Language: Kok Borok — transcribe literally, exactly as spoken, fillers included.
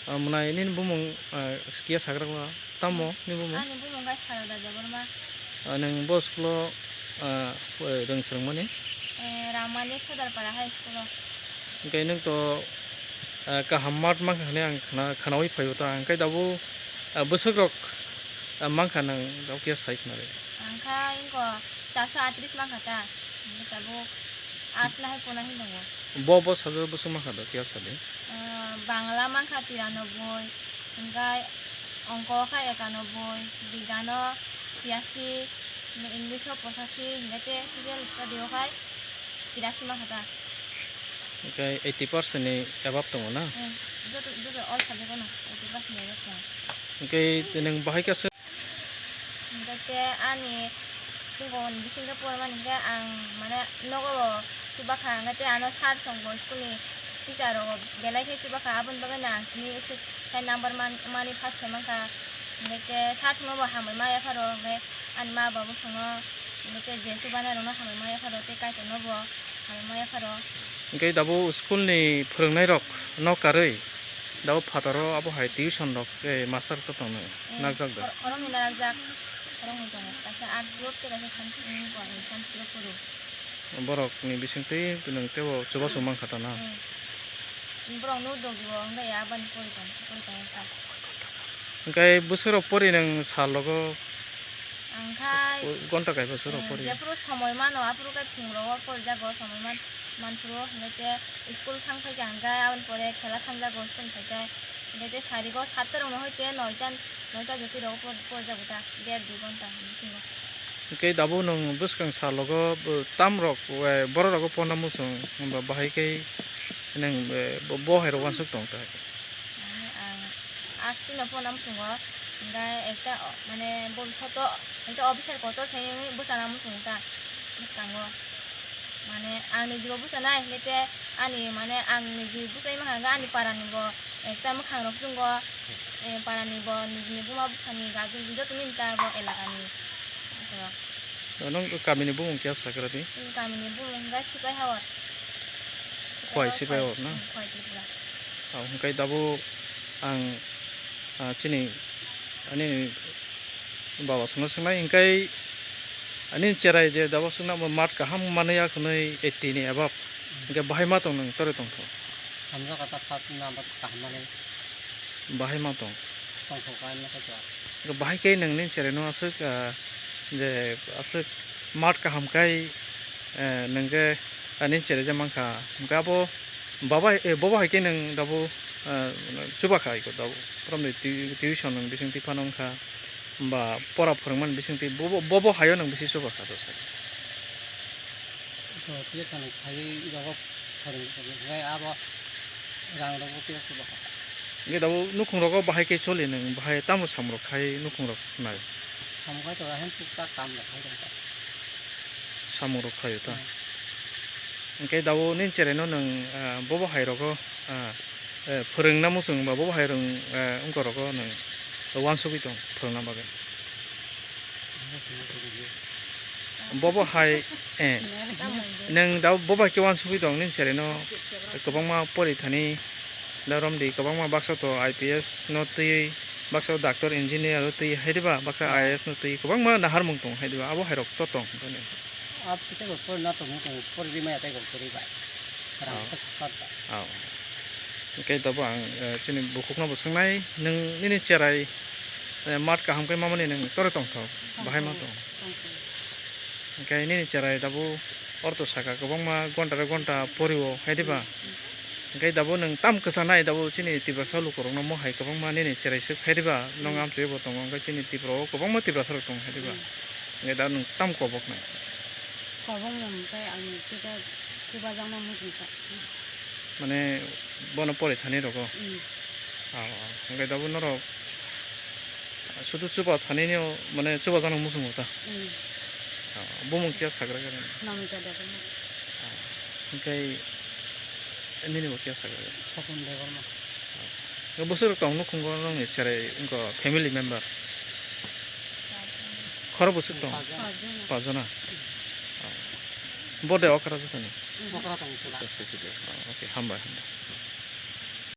Ah, mwnai nini bumung, ah, kiya sagra ba tamo ni bumung? Ani bumung khe Saroda Debbarma. Ah, nwng bo school-o, ah, rwng swrwngmani? Eh, Ramani Sodarpara High School-o. Hwnkhe nwng to, ah, kaham mark mankha hwnwi ang khna-, khnaui phaio ta, hwnkhe tabuk, ah, bwswk rok, ah, mankha nwng tabuk khe sai khna rw? Ang kha ingko charso atris mankha ta, hwnkhe tabuk arts nahai pona hin tongo. Bo, bo subject bwswk mankha do, kiya sadi? Ah, Bangla mankha tiranoboi, hwnkhe ongko kha ekanoboi, bigyano siyasi, English o pochashi, hwnkhe te social study o khai tirashi mankha ta. Hwnkhe eighty percent ni above tongo na? Hmm, joto, joto all subject o no eighty percent ni above tongo. Hwnkhe nwng bahai khe se Hwnkhe te ani tongkol ni bisingtwi pormani hwnkhe ang mane nogo bo chubakha, hwnkhe te ano sir songbo school ni teacher rogo belai khe chubakha, aboni bagwi no ang tini aswk khe number man-, mani pass khai mankha. Hwnkhe te sir songno bo hambai ma yapharo, hwnkhe ani ma babu songno, hwnkhe te je chubanai rokno hambai ma yapharo, tei Kaitorno bo hambai ma yapharo. Hwnkhe tabuk school ni phwrwngnairok no karwi tabuk phataro abo hai tuition rok, eh, master rok to tongnai, eh, nakjak da? Khor-, khoroknwi narakjak, khoroknwi tongo, kaisa arts group tei kaisa science, mm, science group phuru. Borok ni bisingtwi nwng teibo chubachu mankha ta na? Eh, borok no dogio hwnkhe ya aboni pori tong-, pori tongo ta. Hwnkhe bwswk rok pori nwng sal rogo? Ang khai, gonta kaibo suro eh, pori. Jephuru somoi mano, aphuru khai phung rogo porijago, somoi man, manphuru, hwnkhe te school thang phaikha, hwnkhe aboni pore khela thangjago, school phaikhe, hwnkhe te sarigo satta rokno hoite noita, noita jotwi rogo por-, porijago ta, der dui gonta bisingo. Hwnkhe tabuk nwng bwskang salogo bo tamrok, eh, borok rogo porna muchung, hwnba bahai khe nwng, eh, bo, bo hai rok uansuk tong ta. Mane ang arts tino porna muchungo, hwnkhe ekta o-, mane bobishoto ekta officer kotor khe wngwi bwchana muchungo ta bwskango. Mane ang nijibo bwchanai, hwnkhe te ani mane ang niji bwchai mankha hwnkhe ani parani bo ekta mwkhang rok chwngo, eh, parani bo nijini buma buphani guardian joto nini ta bo elakani borok. Nwng kamini bumung kya sakra di? Chini kamini bumung hwnkhe Sipai Hawar. Khwai Sipai Hawar na? Hmm, Khwai Tripura. Ah, hwnkhe tabuk ang, ah, chini, ani baba songno swngnai, hwnkhe ani cherai je tabuk swngna bo mat kaham manwi ya khwnwi eighty ni above. Hwnkhe bahai ma tong nwng, tore tongtho? Hamjak kha ta, first number kaham manwi. Bahai ma tong? Tongtho kha, ani khe to. Hwnkhe bahai khe nwng nini cherai no aswk, ah, je aswk mat kaham khai, eh, nwng je, ah, nini cherai je mankha, hwnkhe abo baba, eh, bobo hai khe nwng tabuk, ah, chuba kha iko tabuk. Borokni tui-, tuition nwng bisingtwi phano wngkha, ba pora phwrwngmani bisingtwi bobo, bobo haio nwng bisi chuba kha dosa. To tuition khaiwi rogo phwrwng, phwrwng khe abo rang rogo tei chuba kha. Hwnkhe tabuk nukhung rogo bahai khe choli nwng, bahai tamo samung rok khai nukhung rok nai? Samung khai to, ahai tuktak kam rok khai tongkha. Samung rok khaio ta? Hmm. Hwnkhe tabuk nini cherai no nwng, ah, bobo hai rogo, ah, eh, phwrwngna muchung ba bobo hai rwng, eh, wngkha rogo nwng uansugwi tong phwrwngna bagwi? Bobo hai, eh, nwng da bobo hai khe uansugwi tong nini cherai no kwbangma pori thani da romdi, kwbangma baksa to I P S no twiwi, baksa doctor engineer no twiwi, hai diba, baksa I A S no twiwi kwbangma naharmung tong hai diba, abo hai rok to tong. Abo khe bo pori na tongmung tongo, pori rimaya tei bo kwrwi bai. Rang Oh. thak sat bai. Oh. Hwnkhe tabuk ang, eh, chini bukhukno bo swngnai, nwng nini cherai, eh, mat kaham khe mamani nwng tore tongthok, bahai ma tong? Tongthok. Hwnkhe nini cherai tabuk ortho saka kwbangma gonta re gonta porio, hai diba? Hmm, hmm. Hwnkhe tabuk nwng tam kwchanai tabuk chini Tiprasa lukurokno mo hai kwbangma nini cherai swk hai diba? Nwng Hmm. amchoi bo tongo, hwnkhe chini Tripura o kwbangma Tiprasa rok tongo hai diba? Hmm. Hwnkhe da nwng tam koboknai? Kobokno hwnkhe ang kisa chubajakno muchung ta. Mane bono pori thani rogo? Hmm. Ah, ah. Hwnkhe tabuk norok sudu chuba thani nio mane chubajakno muchungo ta? Hmm. Ah, bumung kiya sagra gani? Namita Debbarma. Ah, hwnkhe nini bo kiya sagra gani? Sopon Debbarma. Ah. Bwswk tong nukhungo nongni cherai wngkha family member? Khoro bwswk tong? Pajona. Pajona. Ah. Bode okra jotoni? Okra tong pura. Ah, okay, hambai, hambai.